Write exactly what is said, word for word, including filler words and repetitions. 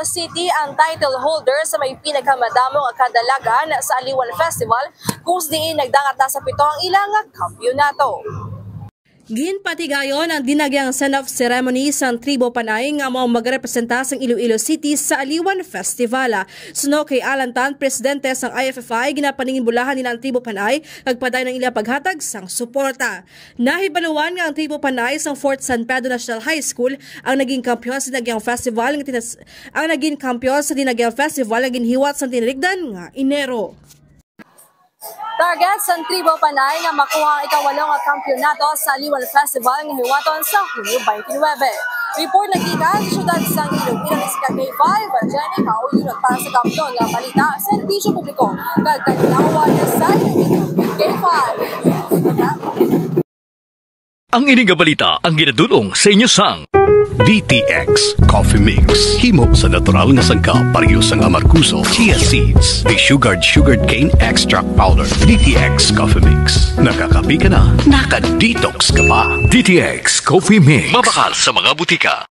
City ang title holder sa may pinakamadamo nga kadalagan sa Aliwan Festival, kung sa diin nagdangat na sa pito ang ilang kampiyonato. Ginpatigayon ang dinagyang send-off ceremony sang Tribo Panay nga mao ang magarepresenta sang Iloilo City sa Aliwan Festival. Suno kay Alan Tan, presidente sang I F F I, ginapanginbulahan nila ang Tribo Panay kag padayon ang ila paghatag sang suporta. Nahibaluan nga ang Tribo Panay sang Fourth San Pedro National High School ang naging kampiyon sa dinagyang festival nga tinas-, ang naging kampiyon sa dinagyang festival nga ginhiwat sa tinirigdan nga Enero. Target sang Tribo Panay nga makuha ang ikawalo nga kampiyonato sa Aliwan Festival nga hiwaton sa Hunyo twenty-nine. Report nagikan sa siyudad sang Iloilo, Jessica K five, Jenny Kauyunot para sa Kampiyon nga Balita, Serbisyo Publiko, kag Kalingawan sa Iloilo, K five. Ang ini nga balita ang ginadul-ong sa inyo sang D T X Coffee Mix. Himo sa natural nga sangkap, pareho sang amargoso, chia seeds, desugared sugarcane extract powder. D T X Coffee Mix. Nakakape ka na, naka-detox ka pa. D T X Coffee Mix. Mabakal sa mga butika.